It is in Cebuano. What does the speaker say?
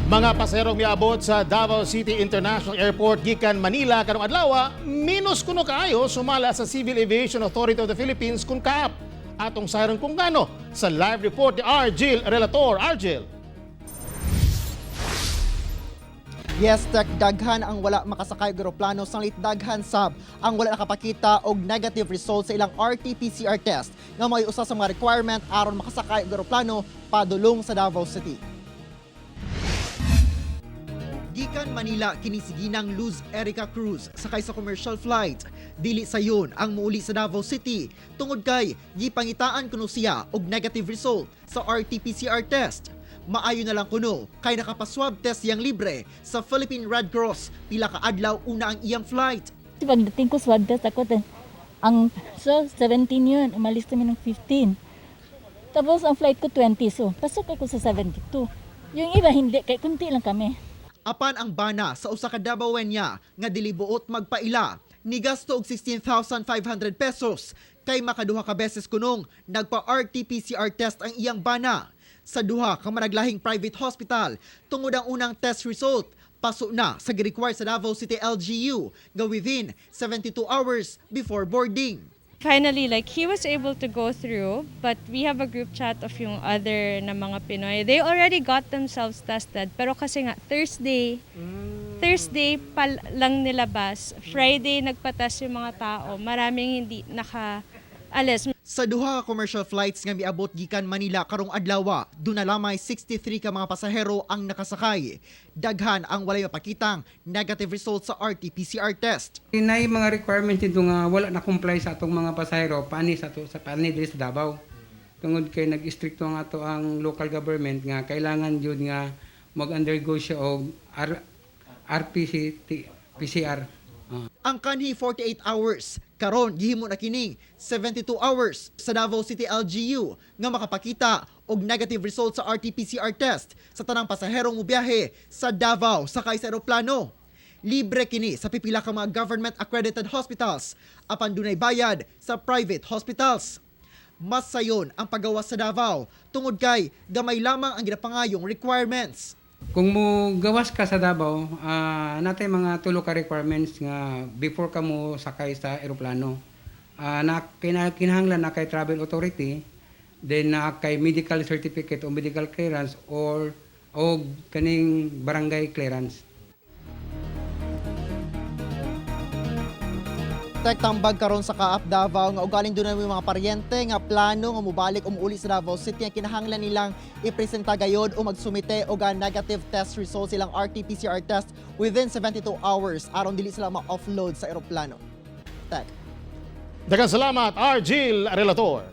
Mga pasaherong miabot sa Davao City International Airport gikan Manila karong adlaw, minus kuno kaayo sumala sa Civil Aviation Authority of the Philippines kung CAAP. Atong sayran kung ngano sa live report ni Argil Relator. Argil. Yes, Tek, daghan ang wala makasakay og eroplano sanglit daghan sab ang wala nakapakita og negative result sa ilang RT-PCR test nga mao'y usa sa mga requirement aron makasakay og eroplano padulong sa Davao City. Gikan Manila kini si Ginang Luz Erica Cruz sakay sa commercial flight. Dili sayon ang muuli sa Davao City tungod kay gipangitaan kuno siya og negative result sa RT-PCR test. Maayo na lang kuno kay nakapa-swab test siyang libre sa Philippine Red Cross pila ka adlaw una ang iyang flight. Pagdating ko, swab test ako. Then, ang, so, 17 yun. Umalis kami ng 15. Tapos, ang flight ko 20. So, pasok ako sa 72. Yung iba, hindi. Kaya kunti lang kami. Apan ang bana sa usa ka Dabawenya nga dili buot magpaila, nigasto og 16,500 pesos kay makaduha ka beses kunong nagpa RT-PCR test ang iyang bana sa duha ka managlahing private hospital tungod ang unang test result paso na sa gi-require sa Davao City LGU nga within 72 hours before boarding. Finally, like, he was able to go through, but we have a group chat of yung other na mga Pinoy. They already got themselves tested, pero kasi nga Thursday pa lang nilabas. Friday nagpa-test yung mga tao. Maraming hindi naka-alis. Sa duha ka commercial flights nga miabot gikan Manila karong adlaw, duna lamay 63 ka mga pasahero ang nakasakay. Daghan ang walay mapakitang negative result sa RT-PCR test. Naay mga requirements dito nga wala na comply sa atong mga pasahero paani sa ato sa paani diri sa Davao. Tungod kay nag-istrikto ang ato ang local government nga kailangan jud nga mag-undergo siya og RPC PCR. Ang kanhi 48 hours, karon gihimo na kining 72 hours sa Davao City LGU nga makapakita og negative result sa RT-PCR test sa tanang pasaherong mobiyahe sa Davao sakay sa eroplano. Libre kini sa pipila ka mga government accredited hospitals apan dunay bayad sa private hospitals. Mas sayon ang pagawas sa Davao tungod kay gamay lamang ang ginapangayong requirements. Kung mo gawas ka sa Davao, natay mga tulo ka requirements nga before ka mo sakay sa eroplano. Na kinahanglan na kay travel authority, then na kay medical certificate o medical clearance or o kaning barangay clearance. Tek, tambag karon sa CAAP Davao nga ugaling doon na mga paryente nga plano nga mobalik o muuli sa Davao City ang kinahanglan nilang ipresenta gayod o magsumite og ang negative test results silang RT-PCR test within 72 hours aron dili sila ma-offload sa eroplano. Tek. Daghang salamat, Argil Relator.